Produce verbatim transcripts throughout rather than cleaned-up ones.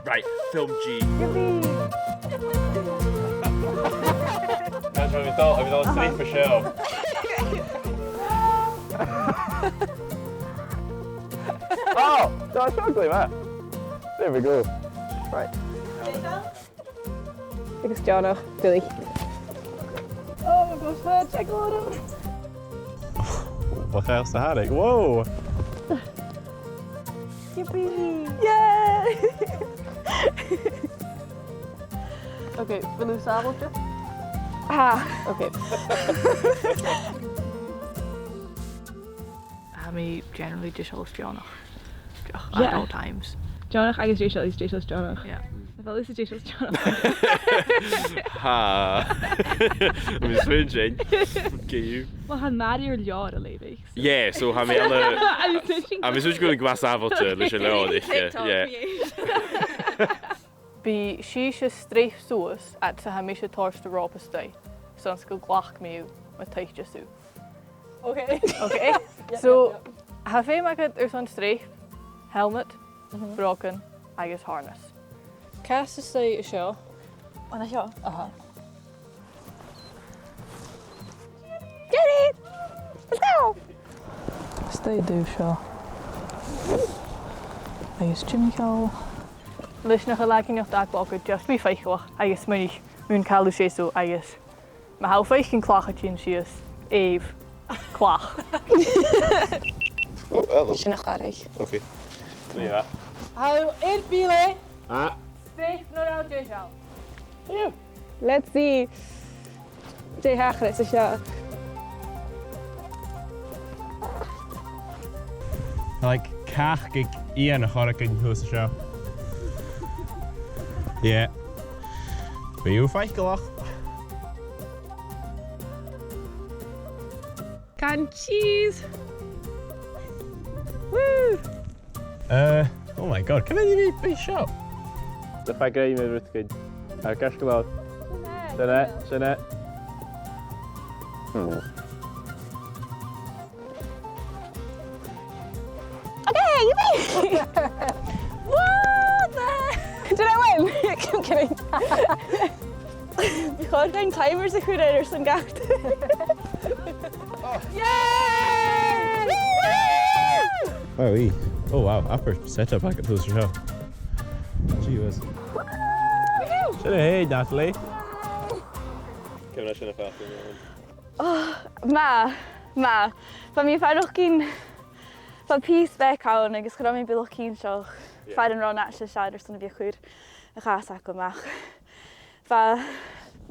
Right, film G. Yippee! That's what we thought. We thought three for sure. Oh, no, it's ugly, man. There we go. Right. Agus deònach, duilich. Oh my gosh, check it out. What else the headache? Whoa! Yippee! Yay! Okay, will you sample it? Ah. Okay. Tha mi generally deiseil is deònach. Ach, yeah, at all times. Deònach agus deiseil is deiseil is deònach. Yeah. Well, this is deiseil is deònach. Ha. Tha mi a' smaoineachadh. Gu. Well, tha Màiri air leabhar a leughadh, so. Yeah, so tha mi ann an, I was thinking, tha mi a' smaoineachadh gu bheil mi sàbhailte leis an leabhar, yeah, yeah. Bidh sibhse a' streap suas fhad 's a tha mise a' toirt an ròp a-staigh, son 's gun glac mi thu ma thèid thu. Okay. Okay. Yep, so, yep, yep. Tha feum agad airson streap, helmet, mhm, brògan agus harness. Cas a-staigh an seo. An seo? Aha. Get it! Let's go! A-staigh an taobh seo. Agus timcheall. Leis nach eil againn ach dà ghlòc, just bi faiceallach agus smaoinich mun càil a tha seo agus ma tha thu a' faicinn clach a' tighinn sìos, èigh, clach. Oh, hello. Sin a' chàradh. Okay. Tha thu air bìle. Ah. Streap nuair a tha thu deiseil. Yeah. Let's see. Dè thachras an seo? Like, cach aig Iain a' choireachdainn shuas an seo. Yeah. Bidh thu faiceallach. Can cheese! Woo! Uh, oh my God, ciamar a bha, bha seo? Tha feadhainn ag ràdh rud gu... Ar gais go leor. Sin e, sin e. Hmm. Okay, yippee! What the? Did I win? I'm kidding. Bha chòir dhuinn timers a chur air airson gach. Yay! Wow, e. Oh wow, upper setup agad shuas an seo. Gee whiz. Sin e, hey, Natalie. Ciamar a tha sin a' fàgail? Oh, math, math. Bha mi a' faireachdainn, bha pìos beag ann agus cha robh mi buileach cinnteach, yeah, far an robh an t-àite seo airson a bhith a' cur a' chas agam ach. Bha,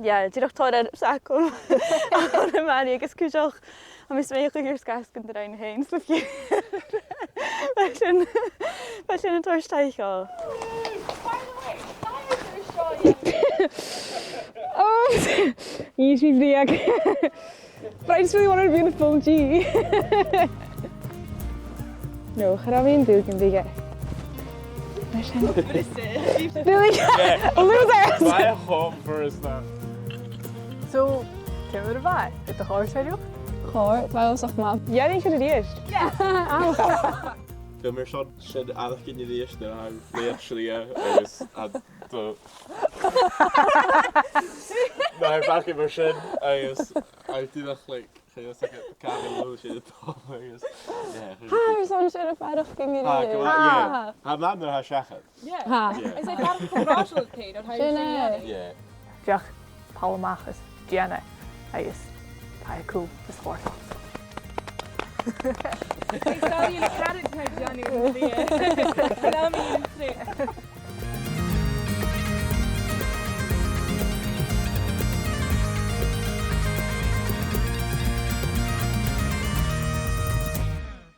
yeah, dìreach tòrr earbsa agam. Ach, a Mhàiri, agus cuideachd, tha mi a' smaoineachadh gur sgàth 's gun do rinn thu fhèin sna fiadh. Bha sin, bha sin a' toirt taic dhomh. Oh, dh'inns mi brìgh. But I just really wanted to be in the film G. No, cha robh mi an dùil gum biodh e. Mar sin. Really? Yeah. Losers! Bha e cho furasta. So, ciamar a bha e? An do chòrd e riut? Chòrd, bha e uabhasach math. Dèanainn seo a-rithist. Yeah. Ow. Bha mi airson sin fhaireachdainn a-rithist nuair a tha thu a' leughadh slighe agus a' dol. Bha e faireachdainn mar sin agus a' dìreach, like, Chaidh e, like, a' càradh a-null, sin a' dol agus, yeah. Tha, airson sin a' faireachdainn a-rithist. Tha, go math, yeah. Tha, mar a tha seachad. Yeah. Tha. Yeah. It's like that congratulate pain on how you're feeling. Sin e. Yeah. Dìreach, thalla a-mach is dèan e, agus tha e cool is forte. Hey, sorry, le carrot type, Johnny, yeah. Salami and shrimp.